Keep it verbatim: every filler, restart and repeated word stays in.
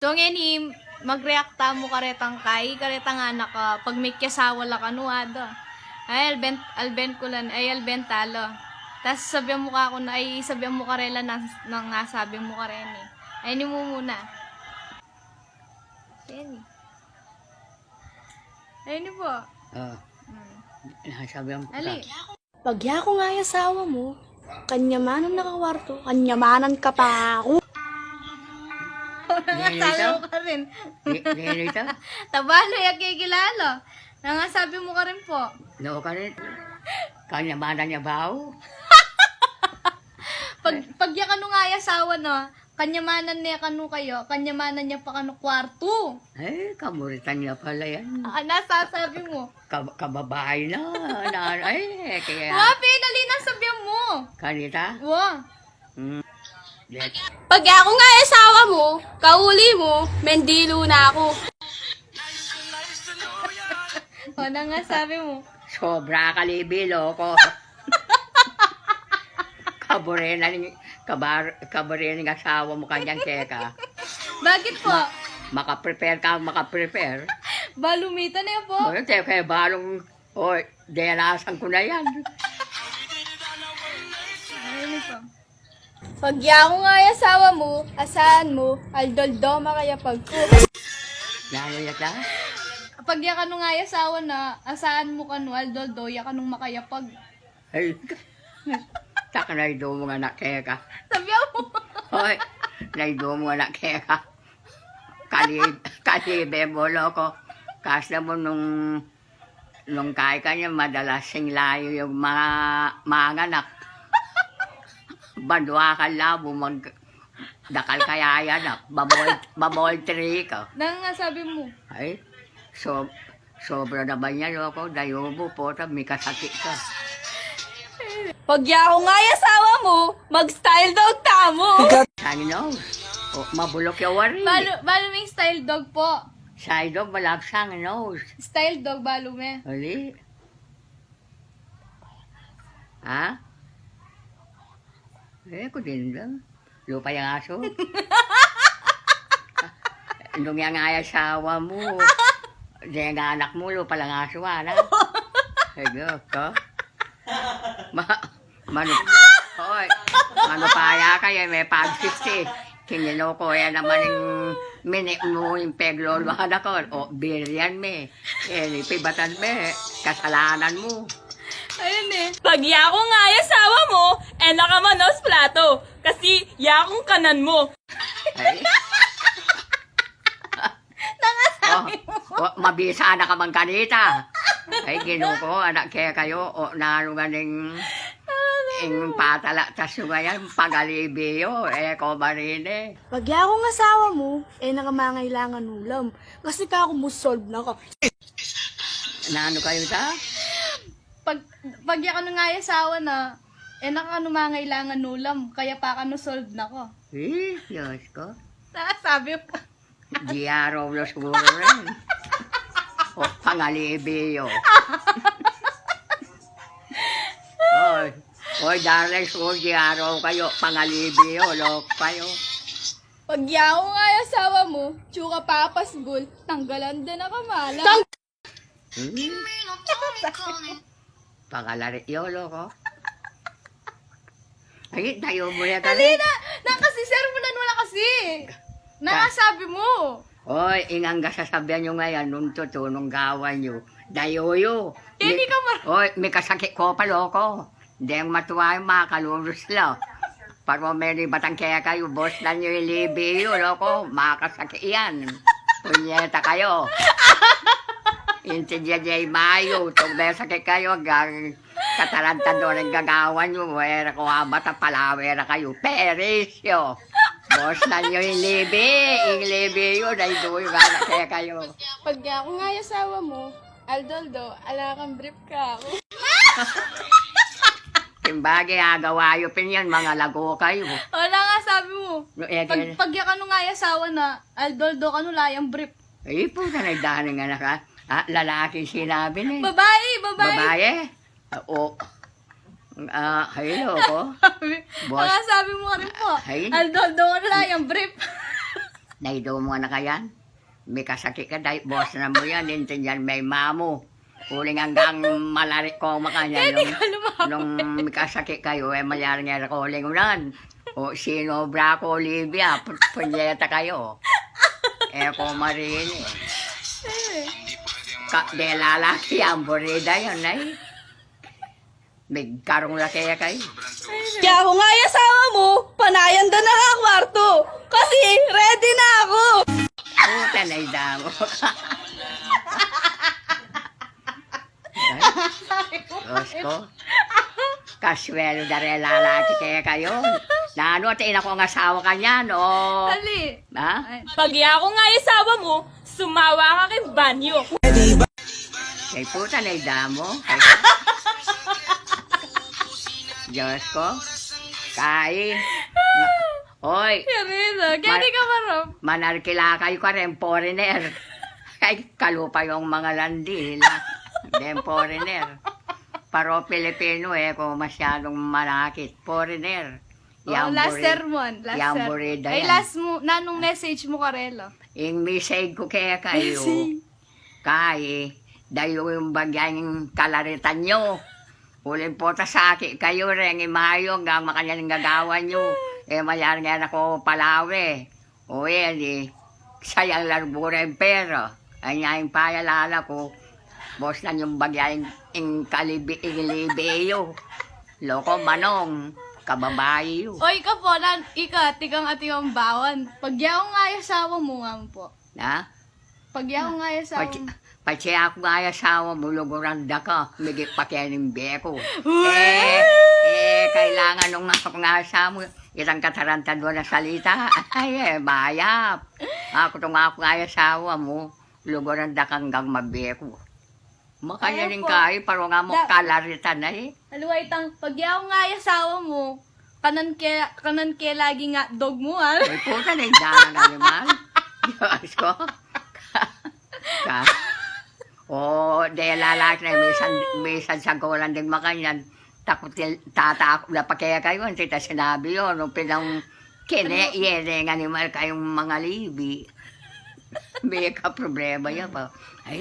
So, ngeni, mag-react tamu karetang kai, karetang anak, ah, pag mikiasawa la kanu, ada. Ay, alben-, alben ku lan, ay, alben tala. Tas sabian mu kaku na, ay, sabian mu karela nang, nang asabi mu kareni. Ay, ini mu muna. Yan eh. Ay, ini po. Ah. Hmm. Nasabi ang Ali. Pagyaku nga i asawa mu, kanyamanan na ka kwartu, kanyamanan ka pa aku. Nasa Nilita? Mu ka rin. Ni-, Nilita? Tabalo ya kikilala. Nangasabi mu ka rin po. No, ka rin. Kanyamanan ya bau. Pag, pag ya kanu nga i asawa na, kanyamanan ne kanu kayu, kanyamanan ya pa kanu kwartu. Eh, kamuritan ya pala yan. Ah, nasasabi mu. Ka-, kababae na, na, ay, kaya Wa, Pinali, nasabian mu. Kanita? Wa. Hmm. Pag aku nga i asawa mu, kauli mu, mendilu na aku. O, nangasabi mu. Sobra ka libi, loko. Kabure na ning, kabar-, kabure ning asawa mu kanyan, teka. Bakit po? Ma-, maka-prepare ka, maka-prepare. Balu mita ne po. O, teka, balung, o, delasan ku na yan. Ay, ini po. Pagyaku nga i asawa mu, asahan mu, aldo-aldo makayapag ku. Nanu ya ta? Pag ya kanu nga i asawa na, asahan mu kanu, aldo-aldo ya kanung makayapag. Ay, taka, naido mu nga anak keka. Sabian mu. Hoy, naido mu nga anak keka. Kali-, kalibe mu, loko. Kasla mu nung, nung kai ka nya, madalas sing layu yung mga, mga anak. Banwa ka labu, mag-, dakal kaya yan, ah. Babol-, babol three ka. Nangasabi mu. Ay, so, Sobra na ba niya, loko? Dayu mu, pota, mikasakit ka. Pagyaku nga i asawa mu, mag-style dog tamu. Sangin nose. O, mabulok ya wari. Balu, balu ming style dog po. Style dog, malap sangin nose. Style dog, balu me. Ali. Ha? Eh, ku din lang. Lupa yang aso. Nung yang ay asawa mu, deng anak mu, lupa lang aso, ana. Ay, Diyos ko. Ma-, manu-, hoy, manupaya kayu, me pag sixty. Kiniloko ya naman ing mini mu, ing peglolo, anak ko. O, biryan me. Eh, pibatan me, kasalanan mu. Ayun eh. Pag yaku nga i asawa mu, e na ka manaus plato. Kasi yakung kanan mu. Ay. Nangasabi mu. O, mabisa na ka man kanita. Ay, Ginu ko, anak kekayu, o, nanu ganing ing patalatas yu ngayan, pagalibi yu, e ko marine. Pag yaku nga asawa mu, e na ka mangailangan ulam. Kasi kaku mu solve na ka. Nanu kayu ta? Pag, pag ya kanu nga i asawa na, e na kanu mangailangan ulam, kaya pa kanu solve na ka. Eh, Diyos ko. Sabi pa. G R O na siguro rin. O, pangalibi yu. Oy, oy, darling, siguro G R O kayu, pangalibi yu, loko kayu. Pag yaku nga i asawa mu, tsuka papasgul, tanggalan da na ka mala. Hmm? Pangalari, yolo ko. Ay, dayu mu ya. Dali na! Na kasi, sermonan mu na kasi. Na, sabi mu. Oy, ing angga sasabian yu ngayan, nung tutu, nung gawan yu. Dayu yu. Kaya mi-, di ka mar- Oy, mikasakit ko pa, loko. Deng matuwa yu, makalulus la. Para meli batang kekayu, bosnan yu ing libi yu, loko, makasakit yan. Punyeta kayu. Intindian ye mayu, tung mesakit kayu, gang katarantado ring gagawan yu, wera ko abata, palawe ra kayu, perisyo. Bosnan yu ing libi, ing libi yu, daydu yu, gana kekayu. Pag yaku nga i asawa mu, aldo-aldo, ala kang brief kaku. King bage, agawa yu pin yan, mangalago kayu. Wala nga sabi mu. No, e, pag, kaya pag ya kanu nga i asawa na, aldo-aldo kanu, ala yang brief. Ay, puta na, idana nga naka, ah, lalaki sinabi na e. Babae, babae. Babae? Ah, o. Ah, hello ko. Sabi, boss. Baka sabi mu ka rin po. Ay. Aldo-aldo kanu, ala yang brief. Naido mu anak a yan? Mikasakit ka, dahil boss na mu yan, intindihan me i mamu. Uling anggang malari ko makanyan. Pwede nung, ka lumapit. Nung mikasakit kayu, e, malyari nga ko lingunan. O, sinobra ko, Olivia, pu-, punyeta kayu. E ko marini. Ka, de lalaki, yan, burida yan, ay. Migkarung la kaya kayu. Kaya kung nga i asawa mu, panayan da na ka kwarto. Kasi ready na aku. Puta na idamo. Ay, Diyos ko. Kaswelo da re lalaki kaya kayu. Nanu, at ina ko nga asawa kanyan, o. Dali. Ha? Ay. Pag iya kung nga i asawa mu, sumawa ka kay banyo. Ay, puta na idamo. Ay. Diyos ko. Kai. Oy. Yarina, kaya ma-, di ka marap. Manarkila kayu ka rin, foreigner. Ay, kalupa yung mga landila. Then foreigner. Paro Pilipino, e ko masyadong manakit. Foreigner. O, last sermon, last sermon. Ay, last mu, nanung message mu karela? Ing message ku kekayu, message. Kai, dayu ing bagya ing kalaritan yu. Uling pota saki kayu reng imayu, anggang makanyan ing gagawan yu. E, malyari nga na ko palawe. O, e, di, sayang largura ing pera. Anya ing payalala ku, boss na yung bagya ing, ing kalibi, ing libi yu. Loko, manong, kababayi yu. O, ika po, nan-, ika, tikang ating bawan. Pag yaw nga i asawa mu nga po. Na? Pag yaw nga i asawa mu. Pati, pati aku nga i asawa mu, luguran da ka, migit pa keni ing bie ku. Uy! E, e, kailangan nung aku nga i asawa mu, itang katarantadua na salita. Ay, e, mayap. Aku tung aku nga i asawa mu, luguran da ka anggang mabie ku. Makanyan ing kai, paro nga mu kalaritan na, e. Aliwa itang, pag yaw nga i asawa mu, kanan ke, kanan ke lagi ing hotdog mu, a. Ay, puta na idamo na naman. Diyos ko. Ka-, o, de lalaki na, misan, misan sa golan ding makanyan. Takut, tatakut la pa kekayu, anti ta sinabi yu, nung pinang kine, yene, nga animal kayung mga libi. Mika problema ya pa. Ay,